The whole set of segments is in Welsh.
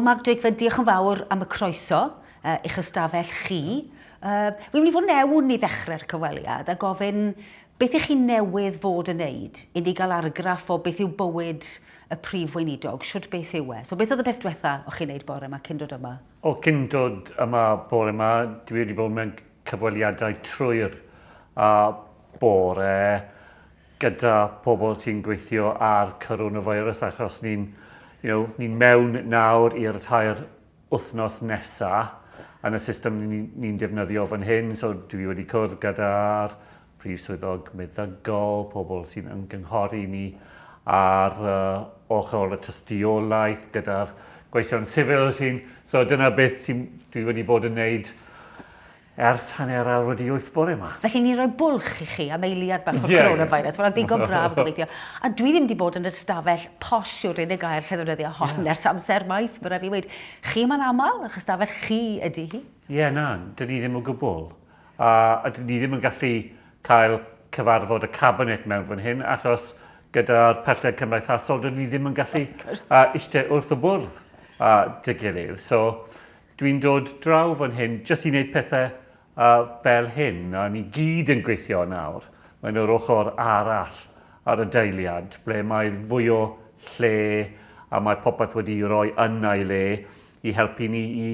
Wel, Mark Drakeford, diolch yn fawr am y croeso uh, i'ch ystafell chi. Uh, Fi'n mynd i fod newn i ddechrau'r cyfweliad a gofyn beth ych chi newydd fod yn neud i ni gael argraff o beth yw bywyd y prif weinidog, shwt beth yw e. So beth oedd y peth diwetha o'ch chi'n neud bore yma cyn dod yma? O, cyn dod yma bore yma, dwi wedi bod mewn cyfweliadau trwy'r uh, bore gyda pobl sy'n gweithio ar coronavirus achos ni'n you know, ni mewn nawr i'r tair wythnos nesa yn y system ni'n ni defnyddio fan hyn, so dwi wedi cwrdd gyda'r prif swyddog meddygol, pobl sy'n ymgynghori ni ar uh, ochr y tystiolaeth gyda'r gweision sifil sy'n... So dyna beth sy'n dwi wedi bod yn neud ers hanner awr wedi wyth bore yma. Felly ni'n rhoi bwlch i chi am eiliad bach o'r yeah, coronavirus. Yeah. Mae'n ddigon braf gobeithio. A dwi ddim wedi bod yn yr ystafell posh yw'r unig gair lle ddefnyddio hon yeah. ers amser maith, mae rhaid fi weud. Chi yma'n aml, eich ystafell chi ydy hi? Ie, yeah, na, dyn ni ddim o gwbl. A, a dyn ni ddim yn gallu cael cyfarfod y cabinet mewn fan hyn, achos gyda'r pellter cymdeithasol, dyn ni ddim yn gallu uh, eistedd wrth y bwrdd uh, dy gilydd. So, Dwi'n dod draw fan hyn jyst i wneud pethau uh, fel hyn, a ni gyd yn gweithio nawr. Mae'n yr ochr arall ar y deiliad, ble mae fwy o lle a mae popeth wedi roi yn ei le i helpu ni i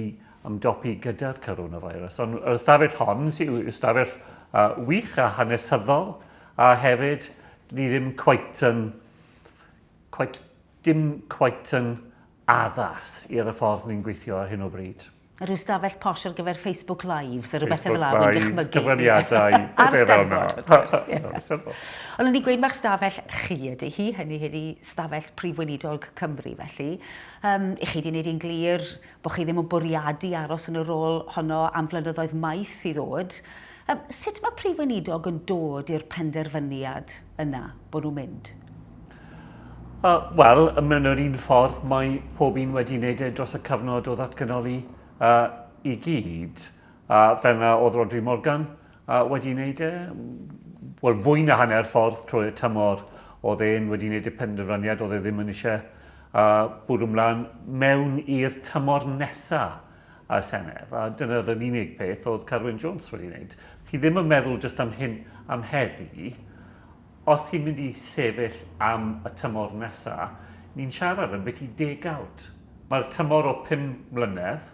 ymdopi gyda'r coronavirus. Ond yr ystafell hon, sy'n ystafell uh, wych a hanesyddol, a hefyd ni ddim cweit yn quite dim cweit yn addas i'r y ffordd ni'n gweithio ar hyn o bryd. Rhyw stafell posh ar gyfer Facebook Lives a rhywbeth fel 'na, wi'n dychmygu. Cyfweliadau, A'r Steddfod, wrth gwrs. A'r Steddfod. Ond o'n i'n gweud ma'ch stafell chi ydy hi, hynny ydy stafell Prif Weinidog Cymru felly. Um, I chi wedi gwneud hi'n glir bod chi ddim yn bwriadu aros yn y rôl honno am flynyddoedd maith i ddod. Um, sut mae Prif Weinidog yn dod i'r penderfyniad yna bod nhw'n mynd? Uh, Wel, mewn yr un ffordd mae pob un wedi wneud e dros y cyfnod o ddatganoli uh, i gyd. Uh, fel yna oedd Rhodri Morgan uh, wedi wneud e. Wel, fwy na hanner ffordd trwy'r tymor oedd e'n wedi wneud y penderfyniad oedd e ddim yn eisiau uh, bwrw ymlaen mewn i'r tymor nesaf y Senedd. A dyna'r unig peth oedd Carwyn Jones wedi wneud. Chi ddim yn meddwl jyst am hyn am heddi, Os chi'n mynd i sefyll am y tymor nesa, ni'n siarad am byti degawd. Mae'r tymor o 5 mlynedd,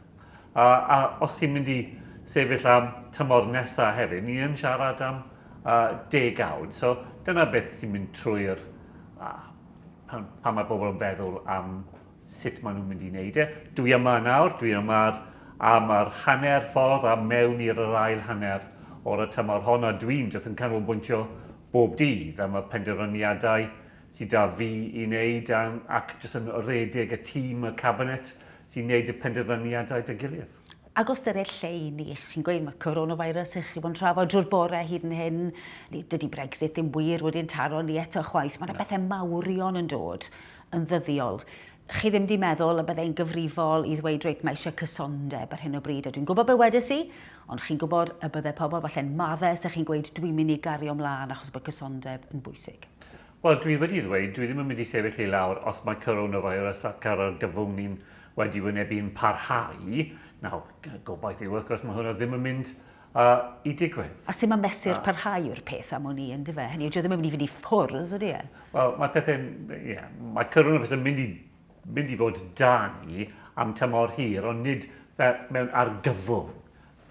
a, a os chi'n mynd i sefyll am tymor nesa hefyd, ni yn siarad am uh, degawd. So dyna beth sy'n mynd trwy'r... Uh, pan, pan mae bobl yn feddwl am sut maen nhw'n mynd i wneud e. Dwi yma nawr, dwi yma am yr hanner ffordd a mewn i'r yr ail hanner o'r y tymor hon a dwi'n jyst yn canolbwyntio bob dydd am y penderfyniadau sydd da fi i wneud a, ac jyst yn rhedeg y tîm y cabinet sy'n wneud y penderfyniadau dy gilydd. Ac o ystyried lle i ni, chi'n gweud mae coronavirus ych chi bod yn trafod drwy'r bore hyd yn hyn, dydy Brexit ddim wir wedi'n taro ni eto chwaith, mae yna bethau mawrion yn dod yn ddyddiol. Chi ddim 'di meddwl y byddai'n gyfrifol i ddweud reit mae eisiau cysondeb ar hyn o bryd a dwi'n gwybod be wedes i, ond chi'n gwybod y byddai pobl falle'n maddau se chi'n gweud dwi'n mynd i gario mlaen achos bod cysondeb yn bwysig. Wel, dwi wedi ddweud, dwi ddim yn mynd i sefyll i lawr os mae coronavirus ac ar argyfwng ni'n wedi wynebu'n parhau. Nawr, gobaith yw, wrth gwrs, mae hwnna ddim yn mynd uh, i digwydd. A sut mae mesur uh, parhau yw'r peth am wn i, ynddo fe? Hynny yw, ddim yn mynd i fynd i ffwrdd, ydy e? Wel, mae pethau'n... Ie, yeah, mae coronavirus yn mynd i, mynd i fod da ni am tymor hir, ond nid fel, mewn argyfwng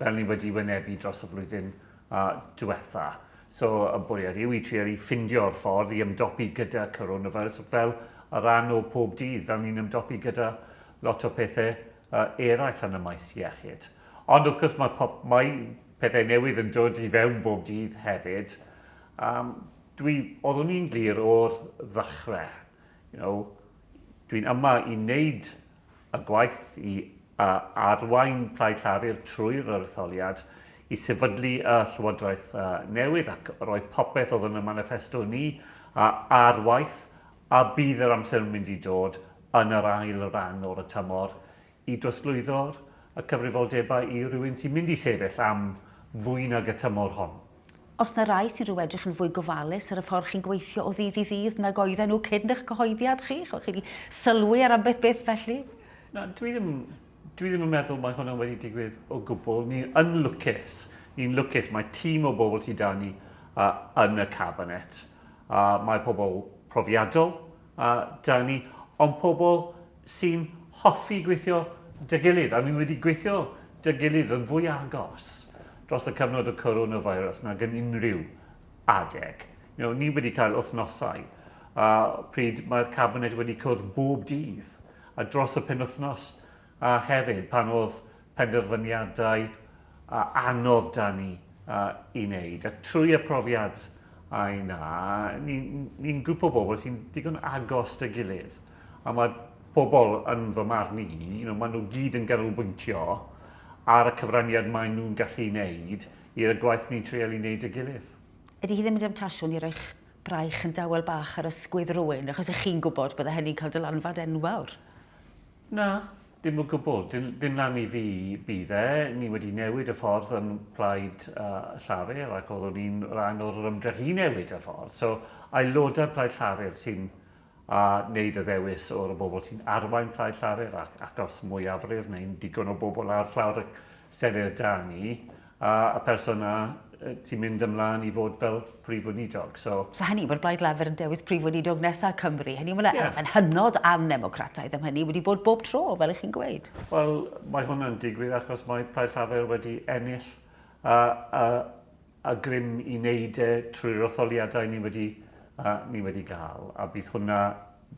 fel ni wedi wynebu dros y flwyddyn uh, diwetha. So, y bwriad yw i trial i ffindio'r ffordd i ymdopi gyda coronavirus fel y rhan o pob dydd, fel ni'n ymdopi gyda lot o pethau uh, eraill yn y maes iechyd. Ond wrth gwrs mae, pop, mae pethau newydd yn dod i fewn bob dydd hefyd. Um, dwi, oeddwn i'n glir o'r ddechrau. You know, dwi'n yma i wneud y gwaith i uh, arwain Plaid Llafur trwy'r etholiad i sefydlu y llywodraeth uh, newydd ac roi popeth oedd yn y manifesto ni uh, ar waith a bydd yr amser yn mynd i dod yn yr ail ran o'r y tymor i drosglwyddo'r y cyfrifoldebau i rywun sy'n mynd i sefyll am fwy nag y tymor hon. Os na rai sy'n rhyw edrych yn fwy gofalus ar y ffordd chi'n gweithio o ddydd i ddydd nag oedden nhw cyn eich cyhoeddiad chi? Ch'mod, chi 'di sylwi ar ambell beth felly? Na, dwi ddim, dwi ddim yn meddwl mae hwnna wedi digwydd o gwbl. Ni yn lwcus. Ni'n lwcus. Mae tîm o bobl sydd da ni yn y cabinet. Mae pobl profiadol da ni, ond pobl sy'n hoffi gweithio 'da gilydd, a ni wedi gweithio 'da gilydd yn fwy agos dros y cyfnod o coronavirus nag yn unrhyw adeg. You know, ni wedi cael wythnosau pryd mae'r cabinet wedi cwrdd bob dydd, a dros y penwythnos a hefyd pan oedd penderfyniadau anodd 'da ni i wneud. A trwy y profiad yna, ni'n ni grŵp o bobl sy'n digon agos 'da gilydd. A mae pobl yn fy marn i, you know, maen nhw gyd yn ganolbwyntio ar y cyfraniad maen nhw'n gallu wneud i'r gwaith ni'n treial i wneud 'da gilydd. Ydy hi ddim yn demtasiwn i roi'ch braich yn dawel bach ar ysgwydd rhywun, achos ych chi'n gwybod bydde hynny'n cael dylanwad enfawr? Na, dim o gwbl. Dim, dim lan i fi bydd e. Ni wedi newid y ffordd yn Plaid Llafur ac oeddwn i'n rhan o'r ymdrech i newid y ffordd. So, aelodau Plaid Llafur sy'n wneud y ddewis o'r bobl sy'n arwain Plaid Llafur ac achos mwyafrif neu'n digon o bobl ar llawr y Senedd da ni, a y person 'na sy'n mynd ymlaen i fod fel Prif Weinidog. So, so hynny, bod Blaid Lafur yn dewis Prif Weinidog nesaf Cymru. Hynny, mae'n yeah. elfen hynod anemocrataidd am hynny wedi bod bob tro, fel ych chi'n gweud. Wel, mae hwnna'n digwydd achos mae Plaid Llafur wedi ennill a, a grym i wneud e trwy'r etholiadau ni wedi, ni wedi gael. A bydd hwnna,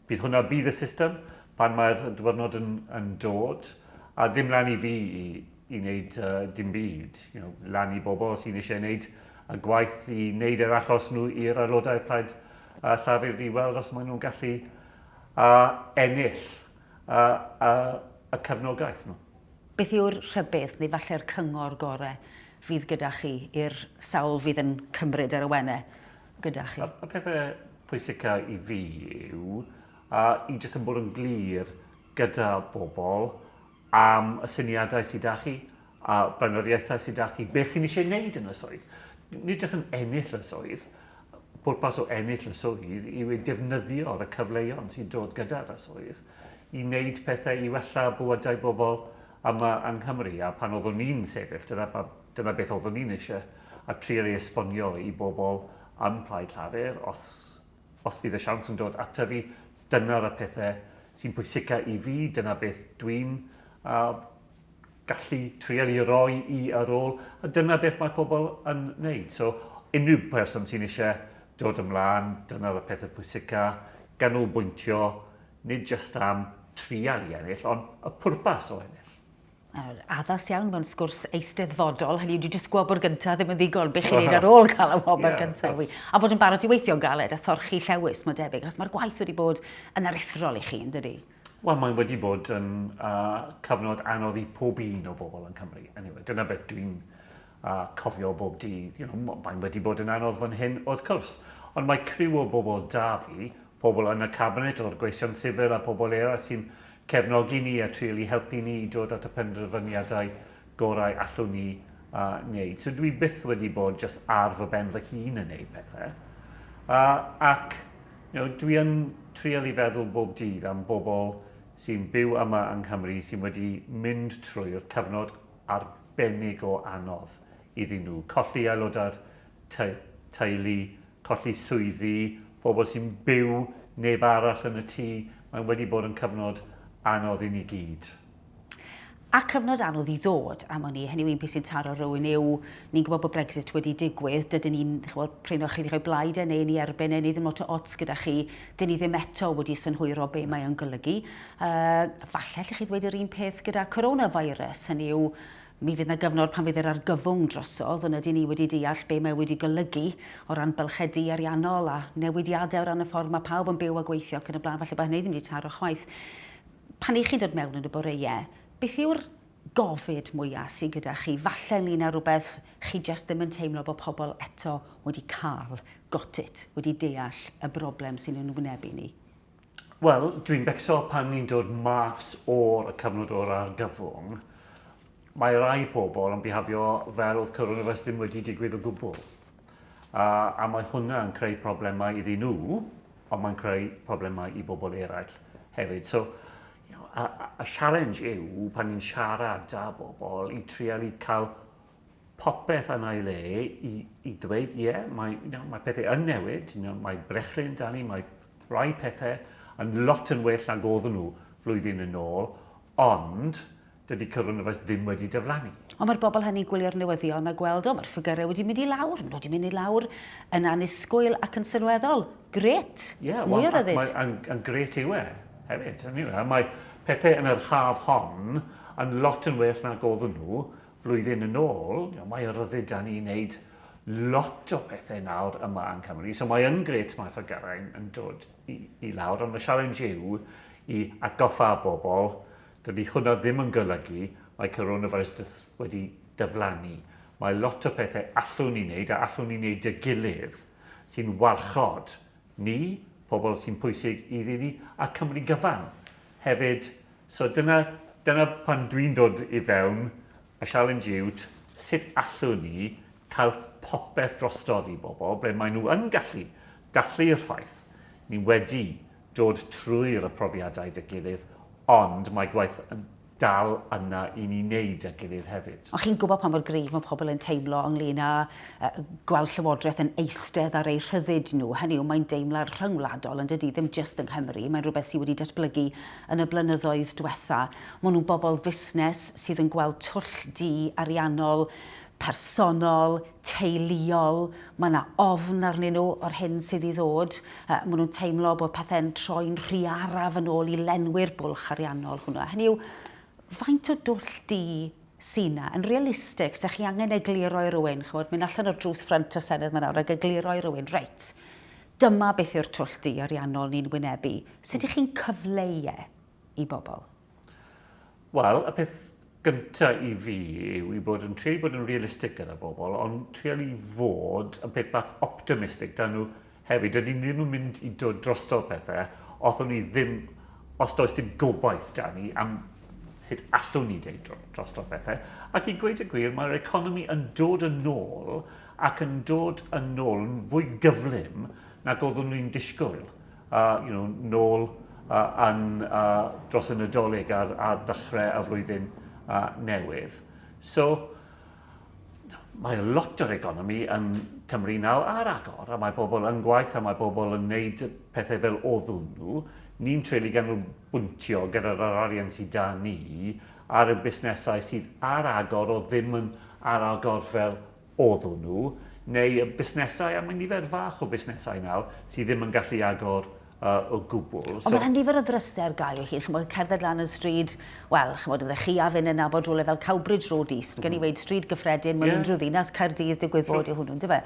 bydd hwnna bydd y system pan mae'r diwrnod yn, yn dod. A ddim lan i fi i, i wneud dim byd. You know, lan i bobl sy'n eisiau wneud y gwaith i wneud yr achos nhw i'r aelodau Plaid Llafur i weld os maen nhw'n gallu ennill y cefnogaeth nhw. Beth yw'r rhybudd, neu falle'r cyngor gorau, fydd gyda chi i'r sawl fydd yn cymryd yr awenau gyda chi? Y pethau pwysica i fi yw i jyst yn bod yn glir gyda bobl am y syniadau sydd 'da chi, a blaenoriaethau sydd 'da chi, beth chi'n eisiau wneud yn y swydd. Nid jyst yn ennill y swydd, pwrpas o ennill y swydd yw ei defnyddio'r y cyfleon sy'n dod gyda'r y swydd i wneud pethau i wella bywydau bobl yma yng Nghymru. A pan oeddwn i'n sefyll, dyna, dyna beth oeddwn i'n eisiau a trial ei esbonio i bobl yn Plaid Llafur, os Os bydd y siawns yn dod ata fi, dyna'r y pethau sy'n pwysica i fi, dyna beth dwi'n uh, gallu trial i roi i ar ôl, a dyna beth mae pobl yn wneud. So, unrhyw person sy'n eisiau dod ymlaen, dyna'r y pethau pwysica, ganolbwyntio, nid jyst am trial i ennill, ond y pwrpas o ennill. Addas iawn mewn sgwrs eisteddfodol, hynny yw, dwi jyst gwobr gyntaf ddim yn ddigon, beth chi'n neud ar ôl cael y wobr yeah, gyntaf. A bod yn barod i weithio'n galed a thorchi llewys, mae'n debyg, achos mae'r gwaith wedi bod yn aruthrol i chi, yn dydi? Wel, mae'n wedi bod yn cyfnod anodd i pob un o bobl yn Cymru. Anyway, dyna beth dwi'n cofio bob dydd. You know, mae'n wedi bod yn anodd fan hyn, wrth cwrs. Ond mae criw o bobl da fi, pobl yn y cabinet o'r gweision sifil a pobl eraill sy'n cefnogi ni a trial i helpu ni i dod at y penderfyniadau gorau allwn ni wneud. So dwi byth wedi bod just ar fy ben fy hun yn neud pethau. Ac you know, dwi yn trial i feddwl bob dydd am bobl sy'n byw yma yng Nghymru sy'n wedi mynd trwy'r cyfnod arbennig o anodd iddyn nhw. Colli aelodau'r teulu, colli swyddi, pobl sy'n byw neb arall yn y tŷ, mae'n wedi bod yn cyfnod anodd i ni gyd. A cyfnod anodd i ddod am wn i, hynny yw un peth sy'n taro rhywun yw, ni'n gwybod bod Brexit wedi digwydd, dydyn ni'n, ch'mod, prin o chi wedi rhoi blaid e neu yn ei erbyn e, neu ddim lot o ots gyda chi, dyn ni ddim eto wedi synhwyro be mae o'n golygu. Falle allech chi ddweud yr un peth gyda coronavirus, hynny yw, mi fydd 'na gyfnod pan fydd yr argyfwng drosodd, ond ydyn ni wedi deall be mae wedi golygu o ran bylchedu ariannol a newidiadau o ran y ffordd mae pawb yn byw a gweithio ac yn y blaen, falle bod hynny ddim wedi taro chwaith. Pan 'y chi'n dod mewn yn y boreau, beth yw'r gofid mwyaf sydd gyda chi? Falle ynglyn â rhywbeth chi jyst ddim yn teimlo bod pobl eto wedi cael, got it, wedi deall y broblem sy'n ein wynebu ni. Wel, dwi'n becso pan ni'n dod mas o'r cyfnod o'r argyfwng, mae rai pobl yn bihafio fel oedd coronavirus ddim wedi digwydd o gwbl. A mae hwnna yn creu problemau iddyn nhw, ond mae'n creu problemau i bobl eraill hefyd. So, you know, a, a challenge yw pan ni'n siarad â bobl i trial i cael popeth yn ei le i, i ddweud, ie, yeah, mae, you know, mae pethau yn newid, you know, mae brechlyn da ni, mae rhai pethau yn lot yn well nag oedden nhw flwyddyn yn ôl, ond dydy coronavirus ddim wedi diflannu. Ond mae'r bobl hynny'n gwylio'r newyddion a gweld, o, mae'r ffigyrau wedi mynd i lawr, maen nhw wedi mynd i lawr yn annisgwyl ac yn sylweddol. Grêt! Yeah, Mwy o ryddid. Mae'n yn, yn grêt yw e, hefyd. Anyway, mae pethau yn yr haf hon yn lot yn well nag oedden nhw flwyddyn yn ôl. You know, mae ryddid da ni wneud lot o pethau nawr yma yng Nghymru. So mae yn grêt mae ffigyrau yn, yn dod i, i lawr, ond y challenge yw i atgoffa bobl Dydy hwnna ddim yn golygu mae coronavirus jyst wedi diflannu. Mae lot o pethau allwn ni wneud a allwn ni wneud dy gilydd sy'n warchod ni, pobl sy'n pwysig iddyn ni, a Cymru gyfan hefyd. So dyna, dyna pan dwi'n dod i fewn, y challenge yw sut allwn ni cael popeth drostodd i bobl, ble maen nhw yn gallu dathlu'r ffaith ni wedi dod trwy'r y profiadau 'da gilydd, ond mae gwaith yn dal yna i ni wneud 'da gilydd hefyd. Ond chi'n gwybod pa mor gryf mae pobl yn teimlo ynglyn â gweld Llywodraeth yn eistedd ar eu rhyddid nhw. Hynny yw, mae'n deimlad rhyngwladol, yn dydy, ddim jyst yng Nghymru. Mae'n rhywbeth sydd wedi datblygu yn y blynyddoedd diwetha. Maen nhw'n bobl fusnes sydd yn gweld twll du ariannol personol, teuluol, mae yna ofn arnyn nhw o'r hyn sydd i ddod. Uh, maen nhw'n teimlo bod pethau'n troi'n rhy araf yn ôl i lenwi'r bwlch ariannol hwnnw. Hynny yw, faint o dwll du sy 'na? Yn realistig, sa chi angen egluro i rywun, chymod, mynd allan o'r drws ffrynt y Senedd 'ma nawr ac egluro i rywun, reit, dyma beth yw'r twll du ariannol ni'n wynebu. Sut ych chi'n cyfleu e i bobl? Wel, y peth gynta i fi yw i bod yn trio bod yn realistig gyda bobl, ond trio i fod yn peth bach optimistig da nhw hefyd. Dydyn ni ddim yn mynd i dod drosto pethau os o'n ni ddim, os does dim gobaith da ni am sut allwn ni deud drosto pethau. Ac i gweud y gwir, mae'r economi yn dod yn ôl ac yn dod yn ôl yn fwy gyflym nag oeddwn ni'n disgwyl. you know, nôl uh, yn, uh, dros y Nadolig ar, ar ddechrau y flwyddyn uh, newydd. So, mae lot o'r economi yn Cymru nawr ar agor, a mae bobl yn gwaith, a mae bobl yn neud pethau fel oeddwn nhw. Ni'n treulu ganolbwyntio gyda'r arian sydd da ni ar y busnesau sydd ar agor o ddim yn ar agor fel oeddwn nhw, neu y busnesau, a mae nifer fach o busnesau nawr sydd ddim yn gallu agor uh, o gwbl. So... Ond mae yna nifer o ddrysau ar gau o hyd. Chymod, cerdded lan y stryd, wel, chymod, ydych chi a fi'n yn nabod rhywle fel Cowbridge Road East, mm. gen i weid stryd gyffredin, mewn yeah. unrhyw ddinas, Caerdydd, digwydd bod sure. yw hwnnw, yndyfe?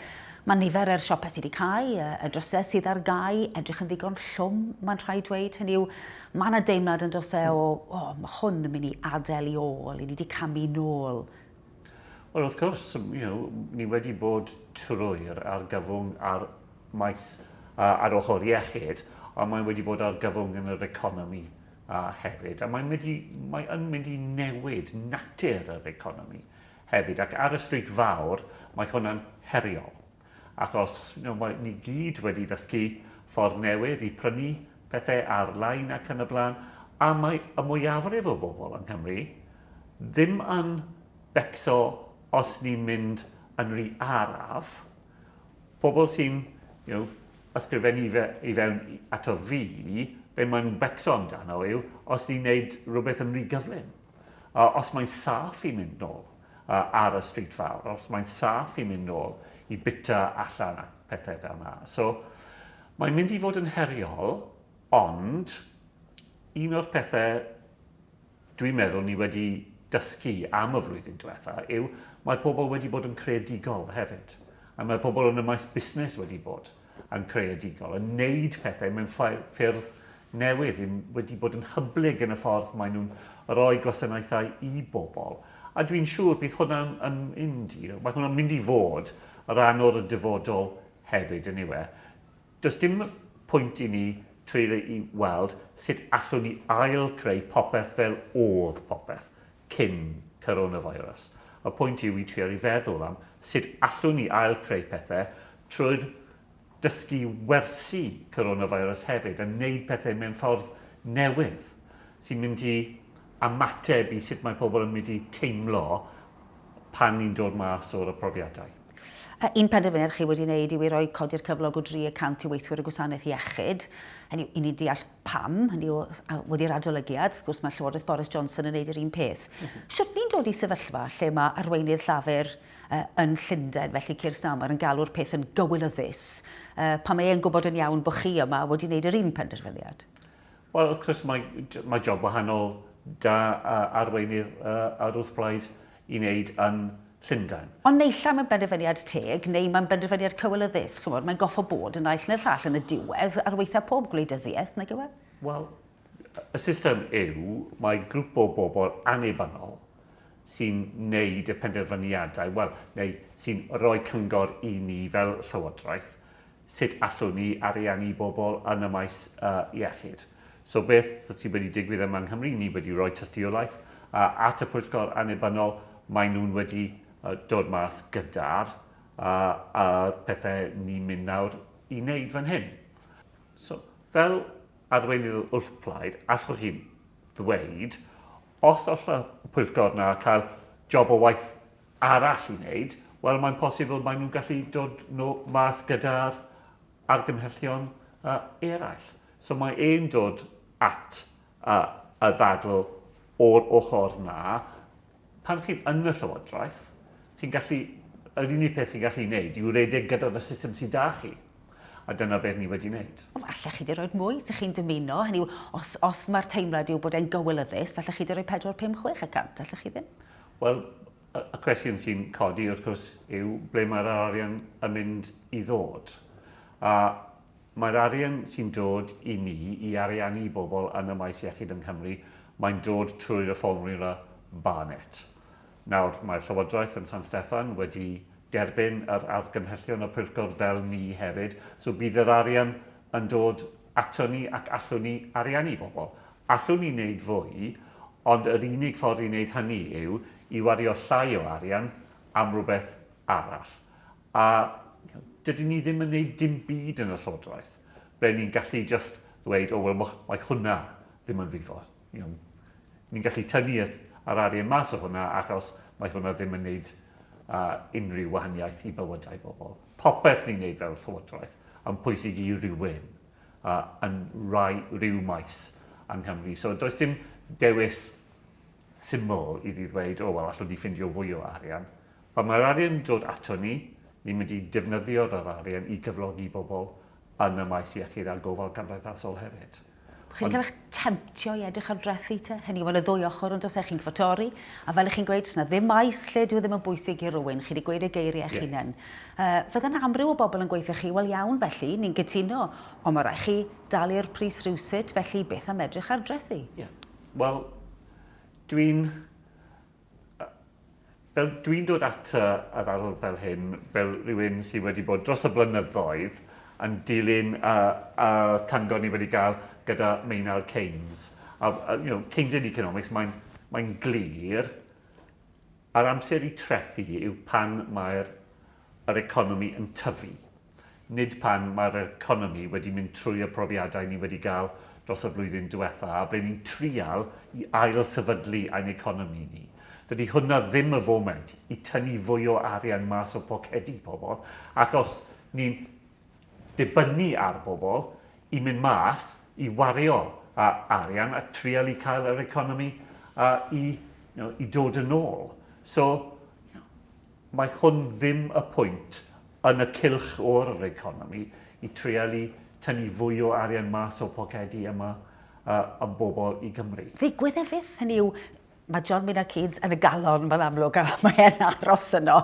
Mae nifer yr siopau sydd wedi cau, y drysau sydd ar gau, edrych yn ddigon llwm, mae'n rhaid dweud. Hynny yw, mae yna deimlad yn dos e o, o, oh, mae hwn yn mynd i adael i ôl, i ni wedi camu nôl. Wel, wrth gwrs, you know, ni wedi bod trwy'r argyfwng ar maes uh, ar ochr iechyd, ond mae wedi bod argyfwng yn yr economi uh, hefyd. A mae'n mynd i, mae yn mynd i newid natur yr economi hefyd. Ac ar y stryd fawr, mae hwnna'n heriol. Achos you know, mae ni gyd wedi ddysgu ffordd newydd i prynu pethau ar-lein ac yn y blaen, a mae y mwyafrif o bobl yng Nghymru ddim yn becso os ni'n mynd yn rhy araf. Pobl sy'n you know, ysgrifennu fe, i fewn ato fi, be maen nhw'n becso amdano yw os ni'n neud rhywbeth yn rhy gyflym. Os mae'n saff i mynd nôl ar y stryd fawr, os mae'n saff i mynd nôl i bita allan ac pethau fel yna. So, mae'n mynd i fod yn heriol, ond un o'r pethau dwi'n meddwl ni wedi dysgu am y flwyddyn diwetha yw mae pobl wedi bod yn creadigol hefyd. A mae pobl yn y maes busnes wedi bod yn creadigol, yn neud pethau mewn ffyrdd newydd, wedi bod yn hyblyg yn y ffordd maen nhw'n rhoi gwasanaethau i bobl. A dwi'n siŵr bydd hwnna'n yn mynd i, mae hwnna'n mynd i fod rhan o'r dyfodol hefyd yn yw e. Does dim pwynt i ni treulio i weld sut allwn ni ail-creu popeth fel o'dd popeth cyn coronavirus. Y pwynt yw i trio i feddwl am sut allwn ni ail-creu pethe trwy'r dysgu wersi coronavirus hefyd a neud pethe mewn ffordd newydd. sy'n mynd i ymateb i sut mae pobl yn mynd i teimlo pan ni'n dod mas o'r profiadau. Un penderfyniad chi wedi wneud yw i roi codi'r cyflog o 3 y cant i weithwyr y gwasanaeth iechyd. Hynny yw, i ni deall pam, hynny yw, wedi'r adolygiad, wrth gwrs mae Llywodraeth Boris Johnson yn wneud yr un peth. Shwt ni'n dod i sefyllfa lle mae arweinydd Llafur yn Llundain, felly Keir Starmer, yn galw'r peth yn gywilyddus, pan mae e'n gwybod yn iawn bod chi yma wedi wneud yr un penderfyniad? Wel, wrth gwrs, mae, mae job wahanol da arweinydd yr wrthblaid i wneud yn Llundain. Ond naill ai mae'n benderfyniad teg, neu mae'n benderfyniad cywilyddus, chimod, mae'n goffo bod y naill neu'r llall yn y diwedd, ar waetha pob gwleidyddiaeth, nag yw e? Wel, y system yw, mae grŵp o bobl annibynnol sy'n wneud y penderfyniadau, wel, neu sy'n rhoi cyngor i ni fel Llywodraeth, sut allwn ni ariannu bobl yn y maes iechyd. So beth sydd wedi digwydd yma yng Nghymru, ni wedi rhoi tystiolaeth at y pwyllgor annibynnol, maen nhw'n wedi dod mas gyda'r uh, pethau ni'n mynd nawr i wneud fan hyn. So, fel arweinydd wrthblaid, allwch chi ddweud, os all y pwyllgor na cael job o waith arall i wneud, wel mae'n posibl maen nhw'n gallu dod nhw mas gyda'r argymhellion uh, eraill. So mae e'n dod at uh, y ddadl o'r ochr na. Pan chi'n yn y llywodraeth, chi'n gallu, yr unig peth chi'n gallu wneud yw redeg gyda'r system sydd da chi. A dyna beth ni wedi wneud. Ond allech chi 'di rhoi mwy, 'sa chi'n dymuno, hynny yw, os, os mae'r teimlad yw bod e'n gywilyddus, allech chi 'di rhoi 4, 5, 6 y cant, allech chi ddim? Wel, y cwestiwn sy'n codi, wrth gwrs, yw ble mae'r arian yn mynd i ddod. A mae'r arian sy'n dod i ni i ariannu bobl yn y maes iechyd yng Nghymru, mae'n dod trwy'r y fformiwla Barnett. Nawr, mae'r Llywodraeth yn San Steffan wedi derbyn yr argymhellion y pwyllgor fel ni hefyd, so bydd yr arian yn dod ato ni ac allwn ni ariannu bobl. Allwn ni wneud fwy, ond yr unig ffordd i wneud hynny yw i wario llai o arian am rhywbeth arall. A dydyn ni ddim yn gwneud dim byd yn y Llywodraeth ble ni'n gallu just ddweud, o, wel, mae hwnna ddim yn frifo. You know, ni'n gallu tynnu yr arian mas o hwnna achos mae hwnna ddim yn gwneud unrhyw wahaniaeth i bywydau bobl. Popeth ni'n gwneud fel Llywodraeth yn pwysig i rywun yn rhai, rhyw maes yng Nghymru. So does dim dewis syml i fi ddweud, o, wel, allwn ni ffindio fwy o arian. Pan mae'r arian yn dod ato ni, ni'n mynd i defnyddio'r arian i gyflogi bobl yn y maes iechyd a gofal cymdeithasol hefyd. Chi wedi cael eich temtio i edrych ar drethi te? Hynny yw, mae'n y ddwy ochr yn does e, chi'n gorfod torri, a fel ych chi'n gweud, na ddim maes lle dyw e ddim yn bwysig i rywun, chi wedi gweud y geiriau eich yeah. hunain. Fydda amryw o bobl yn gweithio chi, wel iawn felly, ni'n cytuno, ond mae rhaid chi dalu'r pris rhywsut, felly beth am edrych ar drethi? Yeah. Wel, dwi'n Fel dwi'n dod at y ddadl fel hyn, fel rhywun sydd wedi bod dros y blynyddoedd yn dilyn y, y cyngor ni wedi gael gyda Maynard Keynes. A, you know, Keynesian economics, mae'n mae glir, a'r amser i trethu yw pan mae'r yr economi yn tyfu. nid pan mae'r economi wedi mynd trwy y profiadau ni wedi gael dros y flwyddyn diwetha a ble ni'n trial i ail-sefydlu ein economi ni. Dydy hwnna ddim y foment i tynnu fwy o arian mas o pocedi pobl, achos ni'n dibynnu ar bobl i mynd mas i wario arian a trial i cael yr economi i, you know, i dod yn ôl. So, Mae hwn ddim y pwynt yn y cylch o'r economi i treialu tynnu fwy o arian mas o pocedi yma y bobl i Gymru. Ddigwydd e fyth, hynny yw, mae John Maynard Keynes yn y galon, mae'n amlwg, a mae e'n aros yno.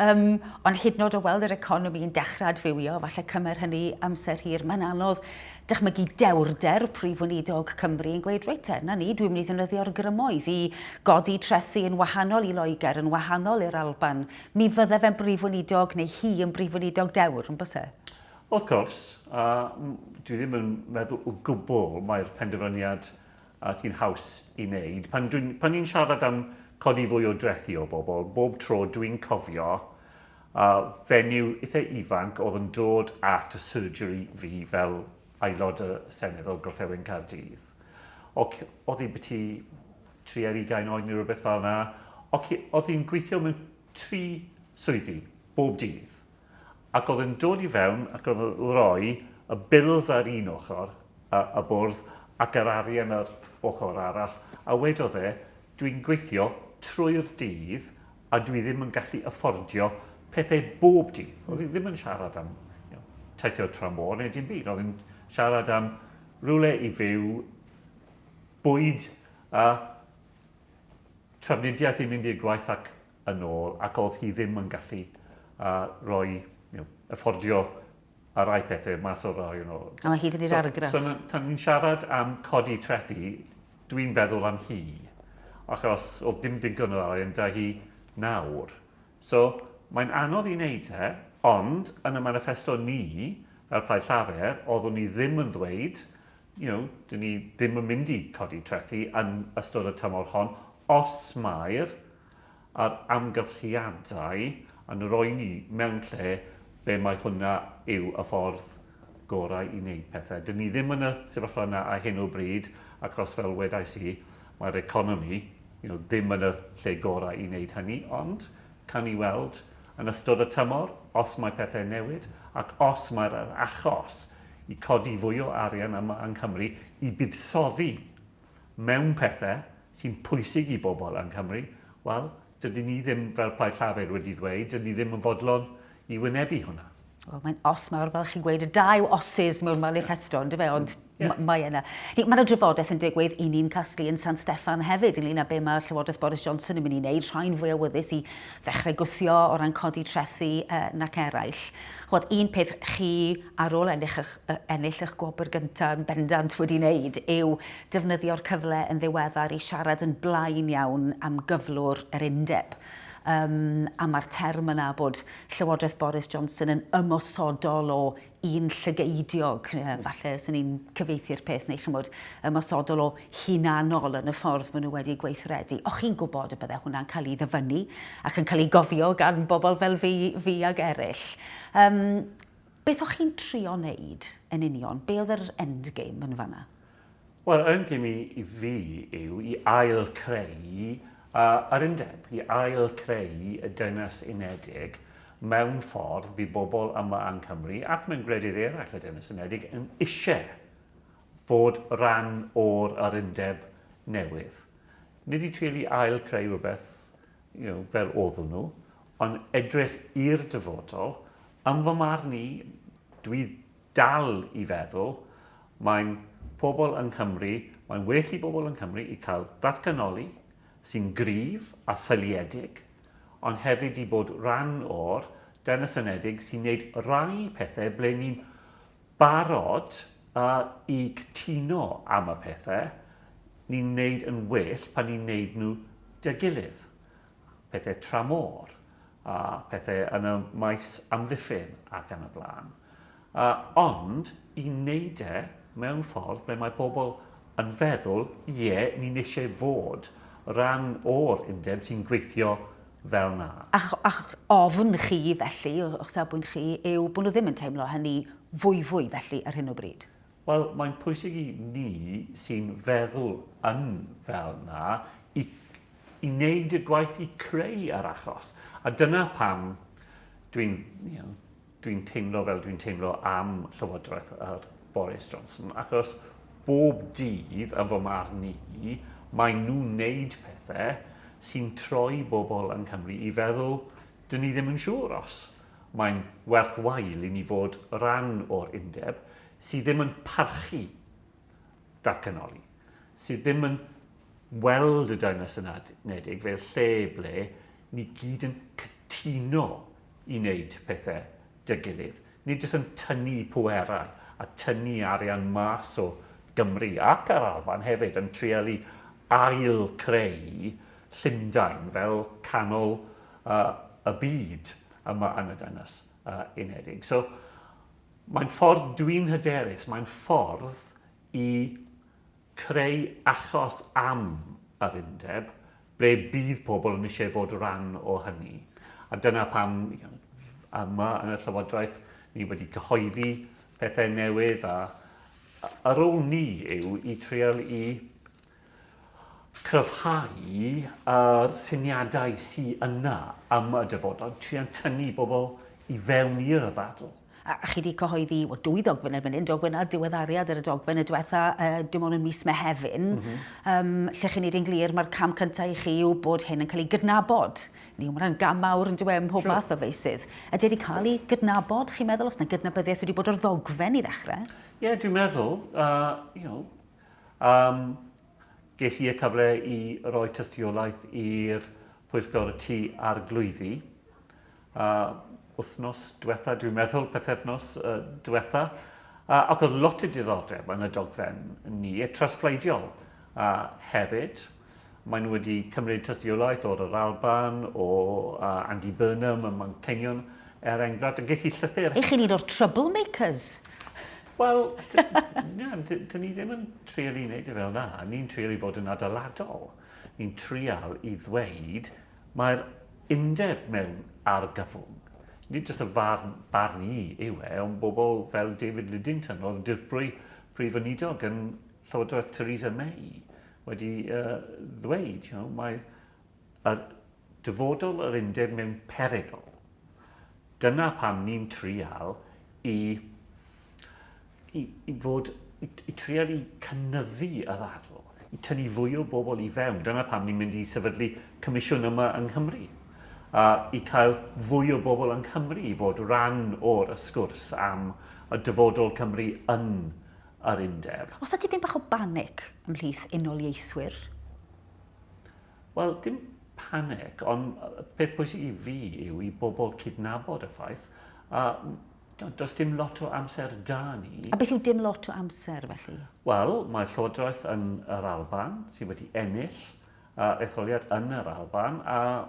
Um, ond hyd yn oed o weld yr economi yn dechrau adfywio, falle cymer hynny amser hir, mae'n anodd dychmygu dewrder Prif Weinidog Cymru yn gweud, reit te, na ni, dwi'n mynd i ddefnyddio'r grymoedd i godi trethi yn wahanol i Loegr, yn wahanol i'r Alban. Mi fydde fe'n Brif Weinidog neu hi yn Brif Weinidog dewr, yn byse? Wrth gwrs, a dwi ddim yn meddwl o gwbl mae'r penderfyniad sy'n haws i wneud. Pan, dwi'n, pan ni'n siarad am codi fwy o drethi o bobl, bob tro dwi'n cofio A fenyw eitha ifanc oedd yn dod at y surgery fi fel aelod y Senedd o Gorllewin Caerdydd. Oedd hi biti 3 ar 20 oed neu rhywbeth fel yna. Oedd hi'n gweithio mewn tri swyddi bob dydd. Ac oedd yn dod i fewn ac oedd yn rhoi y bills ar un ochr y, y bwrdd ac yr arian ar ochr arall. A wedodd e, dwi'n gweithio trwy'r dydd a dwi ddim yn gallu affordio pethau bob dydd. Oedd hi ddim yn siarad am you know, teithio tramor neu dim byd. Oedd hi'n siarad am rhywle i fyw, bwyd a trafnidiaeth i mynd i'r gwaith ac yn ôl, ac oedd hi ddim yn gallu uh, rhoi, you know, affordio a rai pethau mas o'r rai yn ôl. A mae hyd yn oed so, argraff. So, tan ni'n siarad am codi trethi, dwi'n feddwl am hi, achos oedd dim digon o arian da hi nawr. So, mae'n anodd i wneud e, ond yn y manifesto ni, fel Plaid Llafur, oeddwn ni ddim yn ddweud, you know, dyn ni ddim yn mynd i codi trethi yn ystod y tymor hon, os mae'r a'r amgylchiadau yn rhoi ni mewn lle be mae hwnna yw y ffordd gorau i wneud pethau. Dyn ni ddim yn y sefyllfa yna ar hyn o bryd, achos fel wedais i, mae'r economi you know, ddim yn y lle gorau i wneud hynny, ond can ni weld yn ystod y tymor os mae pethau'n newid ac os mae'r achos i codi fwy o arian yma yng Nghymru i buddsoddi mewn pethau sy'n pwysig i bobl yng Nghymru, wel, dydyn ni ddim, fel Plaid Llafur wedi ddweud, dydyn ni ddim yn fodlon i wynebu hwnna. Wel, mae'n os mawr, fel chi'n gweud, y dau osys mewn manifesto, ond fe, ond yeah. mae yna. Mae yna drafodaeth yn digwydd i ni'n casglu yn San Steffan hefyd, ynglyn â be mae Llywodraeth Boris Johnson yn mynd i wneud, rhai'n fwy awyddus i ddechrau gwthio o ran codi trethi nac eraill. Chwod, un peth chi ar ôl ennill eich, ennill eich gwobr gyntaf yn bendant wedi wneud yw defnyddio'r cyfle yn ddiweddar i siarad yn blaen iawn am gyflwr yr undeb. Um, a mae'r term yna bod Llywodraeth Boris Johnson yn ymosodol o un llygeidiog, falle sy'n ni'n cyfeithu'r peth, neu chymod, ymosodol o hunanol yn y ffordd maen nhw wedi gweithredu. Och chi'n gwybod y bydde hwnna'n cael ei ddyfynnu ac yn cael ei gofio gan bobl fel fi, fi ag eraill. Um, beth o'ch chi'n trio wneud yn union? Be oedd yr endgame yn fanna? Wel, yr endgame i, i fi yw i ail-creu uh, yr undeb, i ail-creu y Deyrnas Unedig mewn ffordd fydd bobl yma yng Nghymru ac mewn gwledydd eraill y Deyrnas Unedig yn eisiau fod rhan o'r yr undeb newydd. Nid i trial i ail-creu rhywbeth you know, fel oeddwn nhw, ond edrych i'r dyfodol. Yn fy marn i, dwi dal i feddwl, mae'n pobl yng Nghymru, mae'n well i bobl yng Nghymru i cael datganoli sy'n gryf a seiliedig, ond hefyd i bod rhan o'r Deyrnas Unedig sy'n gwneud rai pethau ble ni'n barod uh, i cytuno am y pethau, ni'n wneud yn well pan ni'n wneud nhw dy gilydd. Pethau tramor, a pethau yn y maes amddiffyn ac yn y blaen. Ond i wneud e mewn ffordd ble mae pobl yn feddwl, ie, ni'n eisiau fod rhan o'r undeb sy'n gweithio fel 'na. A'ch, a'ch ofn chi felly, o'ch safbwynt chi, yw bod nhw ddim yn teimlo hynny fwyfwy felly ar hyn o bryd? Wel, mae'n pwysig i ni sy'n feddwl yn fel 'na i, i wneud y gwaith i creu yr achos. A dyna pam dwi'n you know, dwi'n teimlo fel dwi'n teimlo am Llywodraeth yr Boris Johnson, achos bob dydd yn fy marn i, mae nhw'n wneud pethau sy'n troi bobl yng Nghymru i feddwl, dyn ni ddim yn siŵr os mae'n werth wael i ni fod rhan o'r undeb sydd ddim yn parchu datganoli, sydd ddim yn weld y Deyrnas Unedig fel lle ble ni gyd yn cytuno i wneud pethau 'da gilydd. Nid jyst yn tynnu pwerau a tynnu arian mas o Gymru ac yr Alban hefyd, yn trial i ail-creu Llundain fel canol uh, y byd yma yn y Deyrnas uh, Unedig. So, mae'n ffordd dwi'n hyderus, mae'n ffordd i creu achos am yr undeb ble bydd pobl yn eisiau fod rhan o hynny. A dyna pam yma yn y Llywodraeth ni wedi cyhoeddi pethau newydd a ar ôl ni yw i trial i cryfhau yr syniadau sy yna am y dyfodol, trial tynnu bobl i fewn i'r ddadl. A chi wedi cyhoeddi wel, dwy ddogfen erbyn hyn, dogfen a diweddariad ar y dogfen y diwetha, dim ond yn mis Mehefin, lle chi'n neud yn glir mae'r cam cyntaf i chi yw bod hyn yn cael ei gydnabod. Ni, mae hwnna'n gam mawr yn dyw e ym mhob math o feysydd. Ydy wedi cael ei gydnabod, chi'n meddwl, os na gydnabyddiaeth wedi bod o'r ddogfen i ddechrau? Ie, yeah, dwi'n meddwl, ges i y cyfle i roi tystiolaeth i'r Pwyllgor y Tŷ Arglwyddi wythnos diwetha, dwi'n meddwl, pythefnos diwetha, ac oedd lot o diddordeb yn y dogfen ni, y traspleidiol hefyd. Maen nhw wedi cymryd tystiolaeth o'r yr Alban, o Andy Burnham ym Manceinion, er enghraifft, a ges i llythyr... Ych chi'n un o'r troublemakers? Wel, na, dyn ni ddim yn trial i wneud e fel na. Ni'n trial i fod yn adeiladol. Ni'n trial i ddweud mae'r undeb mewn argyfwng. Nid jyst y farn, barn i yw e, ond bobl fel David Lidington, oedd yn dirprwy prif weinidog yn Llywodraeth Theresa May, wedi ddweud, mae yr dyfodol yr undeb mewn perygl. Dyna pam ni'n trial i, i, i fod, i, i trial i cynyddu y ddadl, i tynnu fwy o bobl i fewn. Dyna pam ni'n mynd i sefydlu comisiwn yma yng Nghymru, a i cael fwy o bobl yng Nghymru i fod rhan o'r sgwrs am y dyfodol Cymru yn yr undeb. Oes 'na dipyn bach o banic ymhlith unoliaethwyr? Wel, dim panic, ond y peth pwysig i fi yw i bobl cydnabod y ffaith, a does dim lot o amser 'da ni. A beth yw dim lot o amser, felly? Wel, mae llywodraeth yn yr Alban sydd wedi ennill etholiad yn yr Alban, a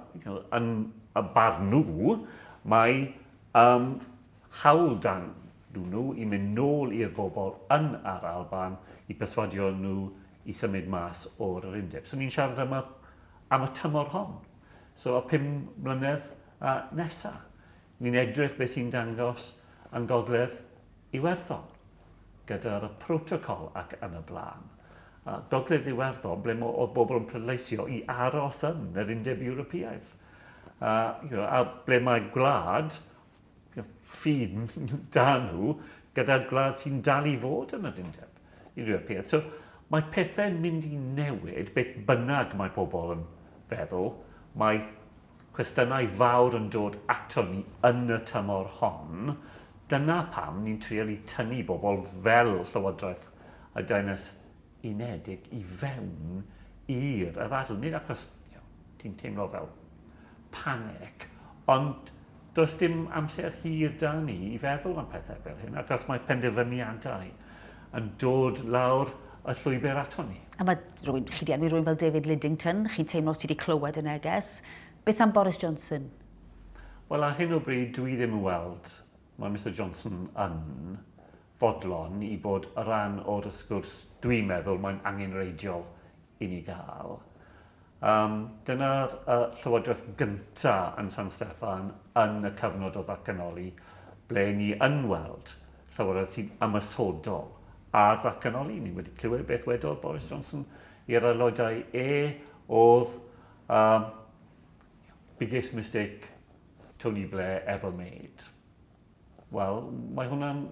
yn y barn nhw, mae hawl dan nhw i mynd nôl i'r bobl yn yr Alban i perswadio nhw i symud mas o'r yr undeb. So ni'n siarad am y, am y tymor hon. So y 5 mlynedd nesa. Ni'n edrych beth sy'n dangos yn Gogledd Iwerddon gyda'r protocol ac yn y blaen. Gogledd Iwerddon, ble oedd bobl yn pleidleisio i aros yn yr Undeb Ewropeaidd. A ble mae gwlad ffin da nhw gyda gwlad sy'n dal i fod yn yr Undeb Ewropeaidd. So mae pethau'n mynd i newid, beth bynnag mae pobl yn feddwl, mae cwestiynau fawr yn dod ato ni yn y tymor hon. Dyna pam ni'n trial i tynnu bobl fel Llywodraeth y Deyrnas Unedig i fewn i'r y ddadl. Nid achos ti'n teimlo fel panic, ond does dim amser hir da ni i feddwl am pethau fel hyn, achos mae penderfyniadau yn dod lawr y llwybr ato ni. A mae rhywun, chi di enwi rhywun fel David Lidington, chi'n teimlo sydd wedi clywed y neges. Beth am Boris Johnson? Wel, ar hyn o bryd, dwi ddim yn weld mae Mr Johnson yn fodlon i bod rhan o'r sgwrs dwi'n meddwl mae'n angenrheidiol i ni gael. Dyna'r llywodraeth gynta yn San Steffan yn y cyfnod o ddatganoli ble ni yn weld llywodraeth sy'n ymosodol ar ddatganoli. Ni wedi clywed beth wedodd Boris Johnson i'r aelodau e oedd biggest mistake Tony Blair ever made. Wel, mae hwnna'n,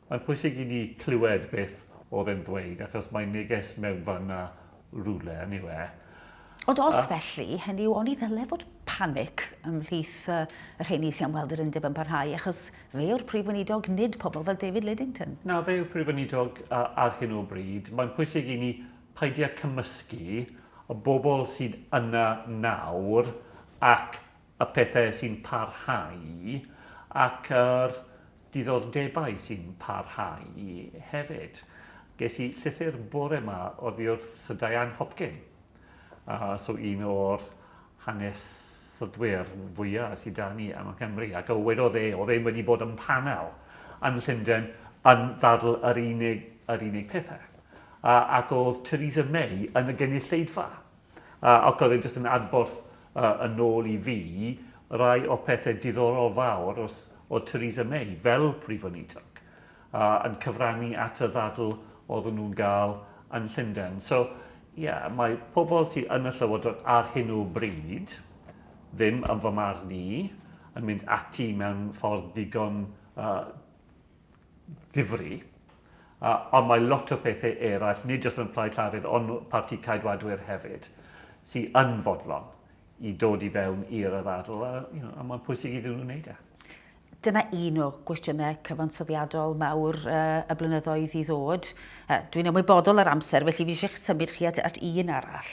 mae'n pwysig i ni clywed beth oedd e'n ddweud, achos mae neges mewn fanna rhywle, yn yw e. Ond os felly, hynny yw, oni ddyle fod panic ymhlith y rheini sy'n am weld yr undeb yn parhau, achos fe yw'r prif weinidog, nid pobl fel David Lidington. Na, fe yw'r prif weinidog ar hyn o bryd. Mae'n pwysig i ni peidio cymysgu y bobl sydd yna nawr ac y pethau sy'n parhau ac yr diddordebau sy'n parhau hefyd. Ges i llythyr bore yma oddi wrth Sir Diane Hopkin, so un o'r hanesyddwyr fwyaf sydd da ni yma Cymru, ac o wedodd e, oedd e'n wedi bod yn panel yn Llundain yn ddadl yr unig pethau. Ac oedd Theresa May yn y gynulleidfa. Ac oedd e jyst yn adborth yn ôl i fi rai o pethau diddorol fawr os, o Theresa May fel prif weinidog yn cyfrannu at y ddadl oedden nhw'n gael yn Llundain. So, Ie, yeah, mae pobl sydd yn y Llywodraeth ar hyn o bryd ddim yn fy marn i yn mynd ati mewn ffordd ddigon ddifri. Ond mae lot o pethau eraill, nid jyst yn Plaid Llafur, ond Parti Ceidwadwyr hefyd, sydd yn fodlon i dod i fewn i'r ddadl, a, you know, a mae'n pwysig iddyn nhw wneud e. Dyna un o gwestiynau cyfansoddiadol mawr uh, y blynyddoedd i ddod. Uh, Dwi'n ymwybodol o'r amser, felly fi eisiau symud chi at, at un arall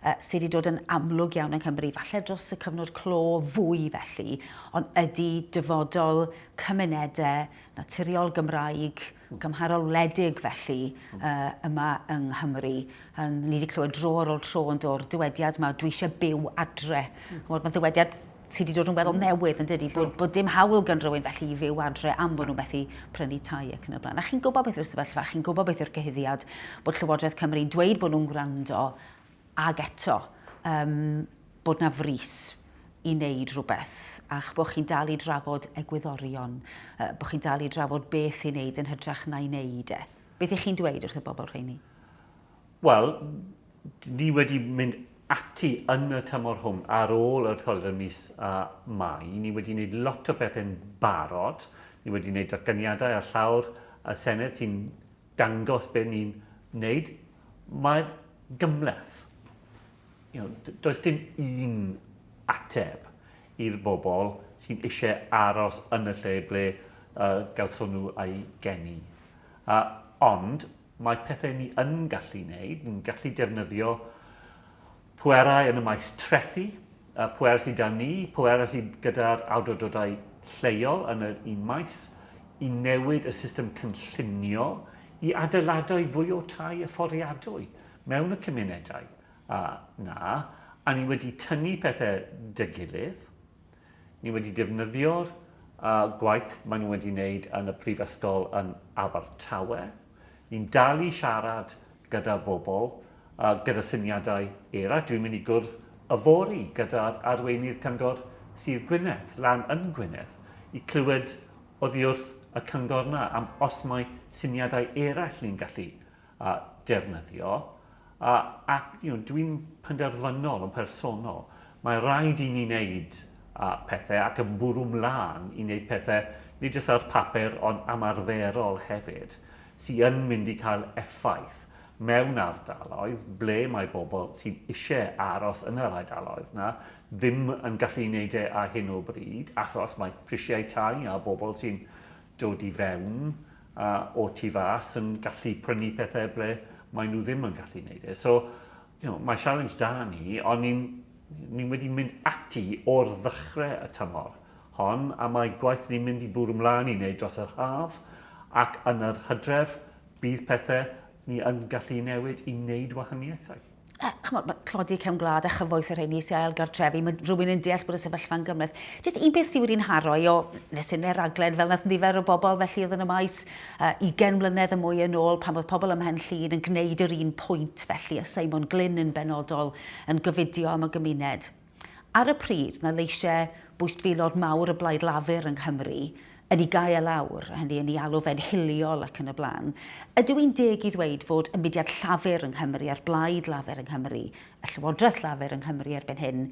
uh, sydd wedi dod yn amlwg iawn yng Nghymru, falle dros y cyfnod clo fwy felly, ond ydy dyfodol cymunedau naturiol Gymraeg, gymharol wledig felly, uh, yma yng Nghymru. Um, ni wedi clywed dro ar ôl tro yn dod dywediad yma, dwi eisiau byw adre. Mm. Mae'n dywediad sydd wedi dod yn weddol newydd yn dydy, bod, bod dim hawl gan rywun felly i fyw adre am bod nhw'n methu prynu tai ac yn y blaen. A chi'n gwybod beth yw'r sefyllfa, chi'n gwybod beth yw'r cyhuddiad bod Llywodraeth Cymru'n dweud bod nhw'n gwrando ag eto um, bod na frys i wneud rhywbeth a'ch bod chi'n dal i drafod egwyddorion, uh, bod chi'n dal i drafod beth i wneud yn hytrach na'i wneud e. Beth ych chi'n dweud wrth y bobl rheini? Wel, ni wedi mynd ati yn y tymor hwn ar ôl yr etholiad ym mis uh, Mai. Ni wedi gwneud lot o bethau'n barod. Ni wedi gwneud datganiadau ar llawr y Senedd sy'n dangos be ni'n wneud. Mae'r gymhleth. You know, does dim un ateb i'r bobl sy'n eisiau aros yn y lle ble uh, gawson nhw eu geni. Uh, ond mae pethau ni yn gallu wneud, ni'n gallu defnyddio pwerau yn y maes trethu, y pwerau sydd 'da ni, pwerau sydd gyda'r awdurdodau lleol yn yr un maes, i newid y system cynllunio i adeiladau fwy o tai a fforddiadwy mewn y cymunedau 'na, a ni wedi tynnu pethau 'da gilydd. Ni wedi defnyddio'r gwaith maen nhw wedi wneud yn y prifysgol yn Abertawe. Ni'n dal i siarad gyda bobl gyda syniadau eraill. Dwi'n mynd i gwrdd yfory gyda'r arweinydd Cyngor Sir Gwynedd, lan yn Gwynedd, i clywed oddi wrth y cyngor 'na am os mae syniadau eraill ni'n gallu defnyddio. Ac you know, dwi'n penderfynol yn personol, mae rhaid i ni wneud pethau ac yn bwrw mlaen i wneud pethau nid jyst ar papur ond amarferol hefyd, sydd yn mynd i cael effaith mewn ardaloedd ble mae bobl sydd eisiau aros yn yr ardaloedd 'na ddim yn gallu wneud e ar hyn o bryd achos mae prisiau tai a bobl sy'n dod i fewn o tu fas yn gallu prynu pethau ble maen nhw ddim yn gallu wneud e. So, you know, mae challenge da ni, ond ni'n ni wedi mynd ati o'r ddechrau y tymor hon, a mae gwaith ni'n mynd i bwrw mlaen i wneud dros yr haf, ac yn yr hydref bydd pethau ni yn gallu newid i wneud wahaniaethau. Ch'mod, mae tlodi cefn gwlad a chyfoeth y rheini sy'n ail gartrefi, mae rhywun yn deall bod y sefyllfa'n gymhleth. Jyst un peth sydd wedi'n haro i o, nes inne'r raglen fel nath nifer o bobl felly oedd yn y maes uh, 20 mlynedd y mwy yn ôl pan oedd pobl ym Mhen Llŷn yn gwneud yr un pwynt felly a Simon Glyn yn benodol yn gofidio am y gymuned. Ar y pryd, na leisiau bwystfilod mawr y Blaid Lafur yng Nghymru yn ei gau e lawr, hynny yn ei alw fe'n hiliol ac yn y blaen. Ydw i'n deg i ddweud fod y mudiad Llafur yng Nghymru a'r Blaid Lafur yng Nghymru, y Llywodraeth Lafur yng Nghymru erbyn hyn,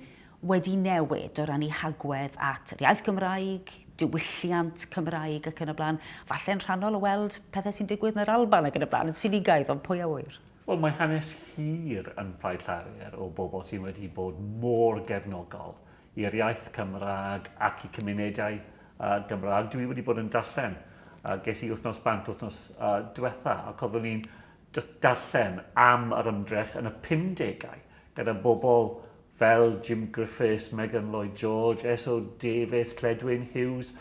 wedi newid o ran ei hagwedd at yr iaith Gymraeg, diwylliant Cymraeg ac yn y blaen, falle'n rhannol o weld pethau sy'n digwydd yn yr Alban ac yn y blaen, yn sinigaidd, ond pwy a ŵyr? Wel, mae hanes hir yn Plaid Llafur o bobl sydd wedi bod mor gefnogol i'r iaith Cymraeg ac i cymunedau uh, Gymraeg. Dwi wedi bod yn darllen, uh, ges i wythnos bant wythnos uh, diwetha, ac oeddwn i'n just darllen am yr ymdrech yn y 50au gyda bobl fel Jim Griffiths, Megan Lloyd George, S.O. Davies, Cledwyn Hughes,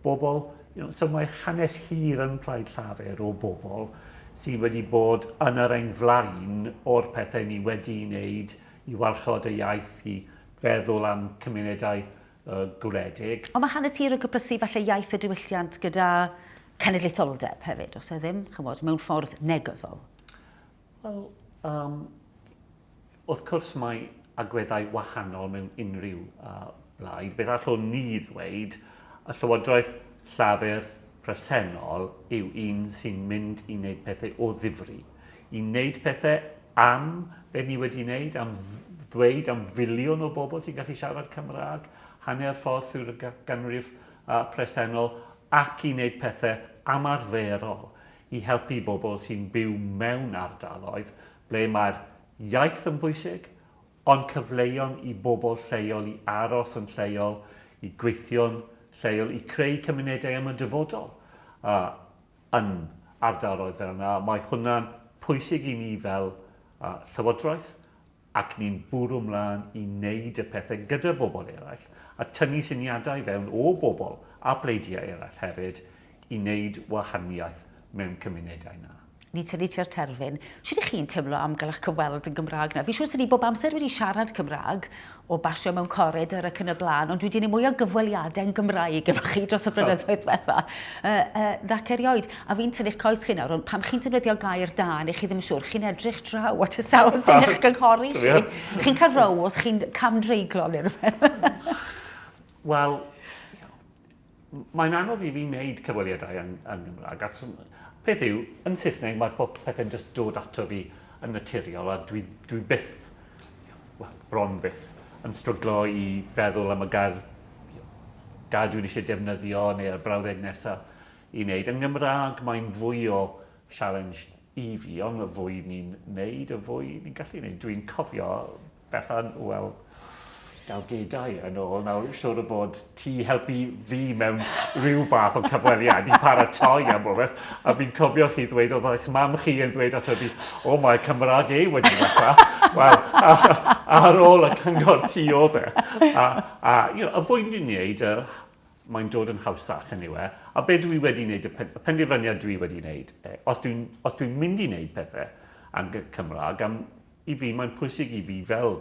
bobl, you know, so mae hanes hir yn Plaid Llafur o bobl sydd wedi bod yn yr ein flaen o'r pethau ni wedi wneud i warchod y iaith, i feddwl am cymunedau uh, gwledig. Ond mae hanes hir yn cyplysu falle iaith a diwylliant gyda cenedlaetholdeb hefyd, os e ddim, chymod, mewn ffordd negyddol. Wel, um, wrth cwrs mae agweddau wahanol mewn unrhyw uh, blaid. Beth allwn ni ddweud, y Llywodraeth Llafur presennol yw un sy'n mynd i wneud pethau o ddifri. I wneud pethau am be ni wedi wneud, am ddweud am filiwn o bobl sy'n gallu siarad Cymraeg, hanner ffordd trwy'r ganrif presennol, ac i wneud pethau amarferol i helpu bobl sy'n byw mewn ardaloedd ble mae'r iaith yn bwysig, ond cyfleon i bobl lleol i aros yn lleol, i gweithio'n lleol, i creu cymunedau am y dyfodol yn ardaloedd fel yna. Mae hwnna'n pwysig i ni fel Llywodraeth ac ni'n bwrw mlaen i wneud y pethau gyda bobl eraill a tynnu syniadau fewn o bobl a pleidiau eraill hefyd i wneud wahaniaeth mewn cymunedau 'na. Ni tynnu tua'r terfyn. Shwt 'ych chi'n teimlo am gael eich cyfweld yn Gymraeg nawr? Fi'n siŵr 'sen ni bob amser wedi siarad Cymraeg, o basio mewn coridor ac yn y blaen, ond dwi wedi gwneud mwy o gyfweliadau yn Gymraeg efo chi dros y blynyddoedd diwetha nac erioed. A fi'n tynnu'ch coes chi nawr, ond pam chi'n defnyddio gair da neu chi ddim yn siŵr, chi'n edrych draw at y sawl sy'n eich gynghori chi. Chi'n cael row os chi'n camdreiglo neu rhywbeth. Wel, Mae'n anodd i fi wneud cyfweliadau yn, yn Gymraeg, achos peth yw, yn Saesneg mae'r pob pethau'n just dod ato fi yn naturiol a dwi, dwi byth, well, bron byth, yn stryglo i feddwl am y gair, gair dwi'n eisiau defnyddio neu'r brawddeg nesaf i wneud. Yn Gymraeg mae'n fwy o challenge i fi, ond y fwy ni'n wneud, y fwy ni'n gallu wneud. Dwi'n cofio Bethan, wel, dawgedau yn ôl nawr, siwr o fod ti helpu fi mewn rhyw fath o cyfweliad i paratoi am rhywbeth, a fi'n cofio chi ddweud oedd eich mam chi yn dweud ato fi, o mae Cymraeg e wedi wella. Wel, ar ôl y cyngor ti oedd e. A, a you know, y fwy ni'n wneud, mae'n dod yn hawsach yn yw e. A be dwi wedi wneud, y penderfyniad dwi wedi wneud, os dwi'n dwi mynd i wneud pethau am Cymraeg, am I fi, mae'n pwysig i fi fel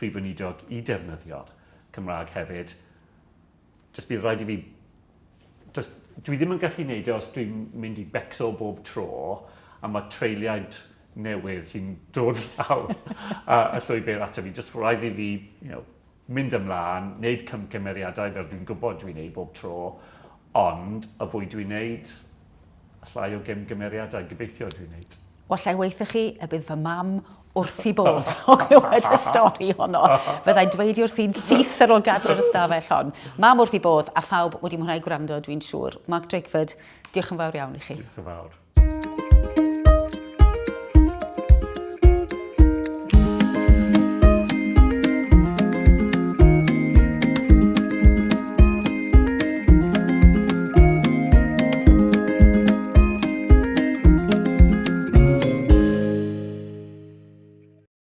Prif Weinidog i defnyddio'r Cymraeg hefyd. Jyst bydd rhaid i fi... Does, dwi ddim yn gallu neud e os dwi'n mynd i becso bob tro a mae treuliaid newydd sy'n dod lawr y llwybr ato fi. Jyst rhaid i fi you know, mynd ymlaen, neud cymgymeriadau fel dwi'n gwybod dwi'n neud bob tro, ond y fwy dwi'n neud, y llai o gymgymeriadau gobeithio dwi'n neud. Wel, allai weithio chi y bydd fy mam wrth i bodd o glywed y stori honno. Fyddai'n dweud wrthi'n syth ar ôl gadael yr ystafell hon. Mam wrth i bodd a phawb wedi mwynhau gwrando, dwi'n siŵr. Mark Drakeford, diolch yn fawr iawn i chi. Diolch yn fawr.